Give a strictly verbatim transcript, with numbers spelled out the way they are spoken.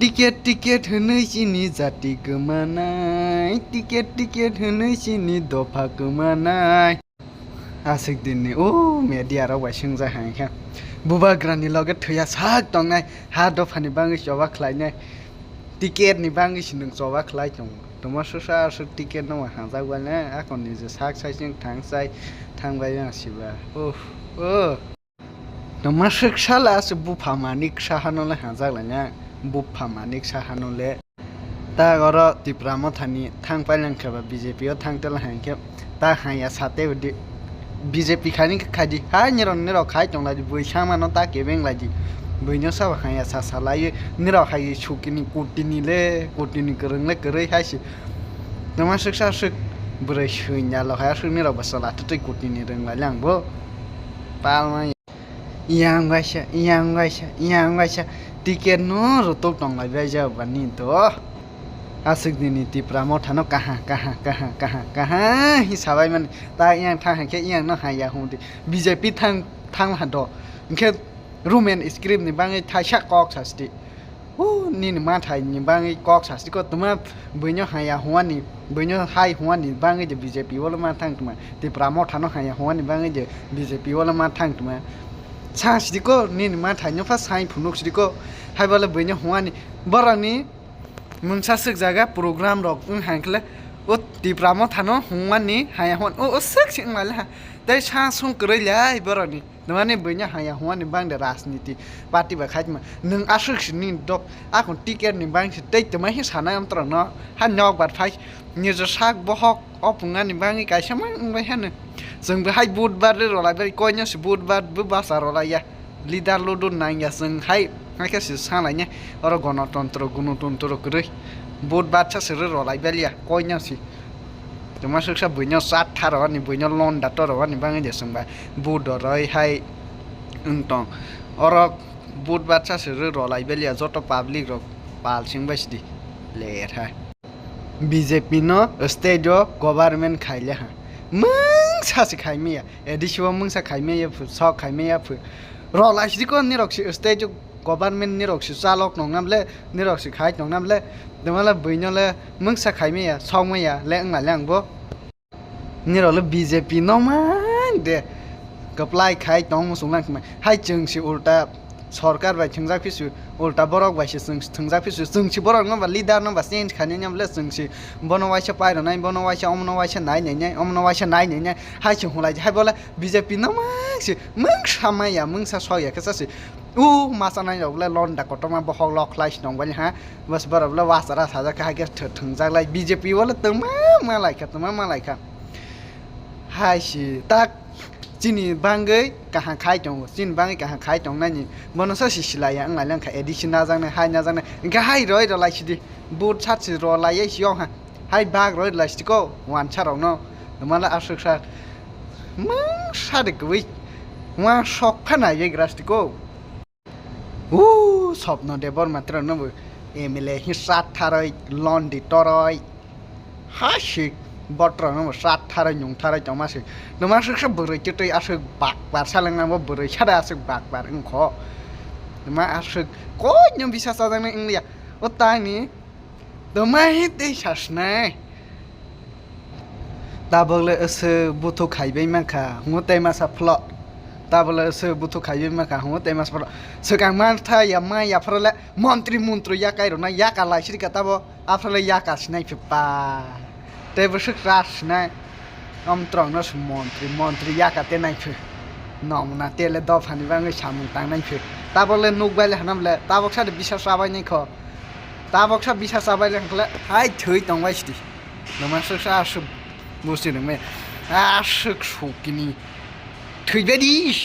Ticket, ticket hwnwi chini jati kwmanai, ticket, ticket hwnwi chini dopha kwmanai. Aswk dinni o media rok bai swngjak hai khe, bubagrani loge thwiya sak tongnai, ha dophani bangwi choba khlainai, ticket ni bangwi se nwng choba khlai tongo. Tongma swksa aswk ticket no hajak bai le, akon ni je sak sai chwng thang sai thang bai ang siba. Uff, o. Tongma swksa le aswk bupha mani ksa hano le hajak laina, bupha mani ksa hano le. Ta oro Tipra Mothani thang paileng khe ba B J P o thang tela hai khe ta haya sate udi B J P khani khe khai di. Hai nirok, nirok khai tong lai di, bui sama no ta kebeng lai di. Bui no sabo haya sa sa lai nirok hai sukini kutini le, kutini kwrwng le kwrwi hai si. Tongma swksa swk bwrwi swinya lo hai aswk nirok bwsala twtwi kutini rwng lai lang bo. Palma. Yang waisa, yang waisa, yang waisa, ticket no rotok tong lai bai jao bani to. Aswk nini Tipra Motha no kaha, kaha, kaha, kaha, kaha hi sabai mani. Ta yang thang hai khe yang no haya hung di. B J P thang, thang ha do. Hwnkhe Roman script ni bangwi thaisa kok sa sti. O nini mathai ni bangwi kok sasti ko tuma buino haya huani, buino hai huani bangwi de B J P wala ma thang tuma, Tipra Motha no haya huani bangwi de B J P wala ma thang tuma. Sa sidi ko nini mathai no pha sai phunuk sidi ko, hai bale buino huani borok ni mungsa swk jaga program rok wng hai khle o Tipra Motha no huani haya huan o, o swk si wng lai ha. Tei sa sung kwrwi lai borok ni. Nwmani buino haya huani bang de rajniti party bai khai tma. Nwng aswk si nini dok akon ticket ni bang si tei tma hi sanai amtwrok no. Ha nok bat phai nijor sak bohok o pungani bangwi kaisa ma wngbai hano. Chwng bo hai vote bar re rolai bai koino si vote bar bo basa rolai ya. Leader ludu nang ya chwng hai, hai khe si sanai ne. Oro gonotontro, gonotontro kwrwi. Vote bar sa si re rolai bai ya koino si. Tongma swksa buino chat tharo ani buino londa toro ani bangwi de chwngba budoroi hai wng tong. Oro budbar chasiri rolai beliya joto public rok pal sing bai sidi ler hai. B J P no state o government khaile ha. Mungsa se khaimaya. A D C o mungsa khaimaya phu, sok khaimaya phu. Rolai sidi ko nirok se state o government nirok se chalok nongnam le, nirok se khai tongnam le. Demala buino le mungsa khaimaya, sokmaya le wngmale ang bo. Nirok le B J P nokma de kwplai khai tong muchung lang kmai. Hai chwng se ulta sorkar bai thwngjak phisu, ulta borok bai se chwng thwngjak phisu, chwng se borok no ba leader no ba change khainai nang le chwng se bono waisa pai rwnai, bono waisa omono waisa nai nai nai, omono waisa nai nai nai. Hai se hulai hai bole B J P nokma se mungsa maya, mungsa sokya khe sa se. U masa nai rok le londa kotorma bohok lok khlai se tong bali ha. Bas borok le wasara sajak kha, hai khe thw-, thwngjak lai B J P o le tongma ma lai kha, tongma ma lai kha. Hai si tak chini bangwi kaham khai tongo, chini bangwi kaham khai tong nani. Bono sa si silai ya, wng lai lang kha, A D C najaknai, hai najaknai. Hwnkhe hai roi rw lai sidi. Vote sat si rw lai ya si yong ha. Hai bak roi rw lai sidi ko, wansa rok no. Mala aswk sa. Mungsa de kwbwi. Wa sok pha nai ya gra sidi ko. Uuu, Swapna Debbarma twrwngno bo M L A hi chat tharwi, londi torwi. Hasik, bo twrwngno bo chat tharwi, nung tharwi tongma se. Nwma swksa bwrwi twtwi aswk bakbar saleng nangbo bwrwi sada aswk bakbar wngkho. Nwma aswk koino bisa chajaknai wngliya. O tangni Tongma hi tei sasnai. Tabok le aswk buthuk khaibai mankha, hungo tei masa phlo. Tabok le aswk buthuk khaibai mankha, hungo tei masa phlo. Swkang mantha ya ma ya phro le montri muntru ya kai rwna ya ka lai sirika tabo aphro le ya ka sinai phi pa. Tei bwswk ras sinai. Om twrwngno se montri, montri yaka te naiphi. Nongna tele dophani bangwi samung tang naiphi. Tabok le nukbai le hanam le, tabok sa de bisa chabai naikho. Tabok sa bisa chabai le hwnkhe le, hai thwi tongbai sidi. Nwma swksa aswk busi rwngmaya. Aswk sukini. Thwibai di.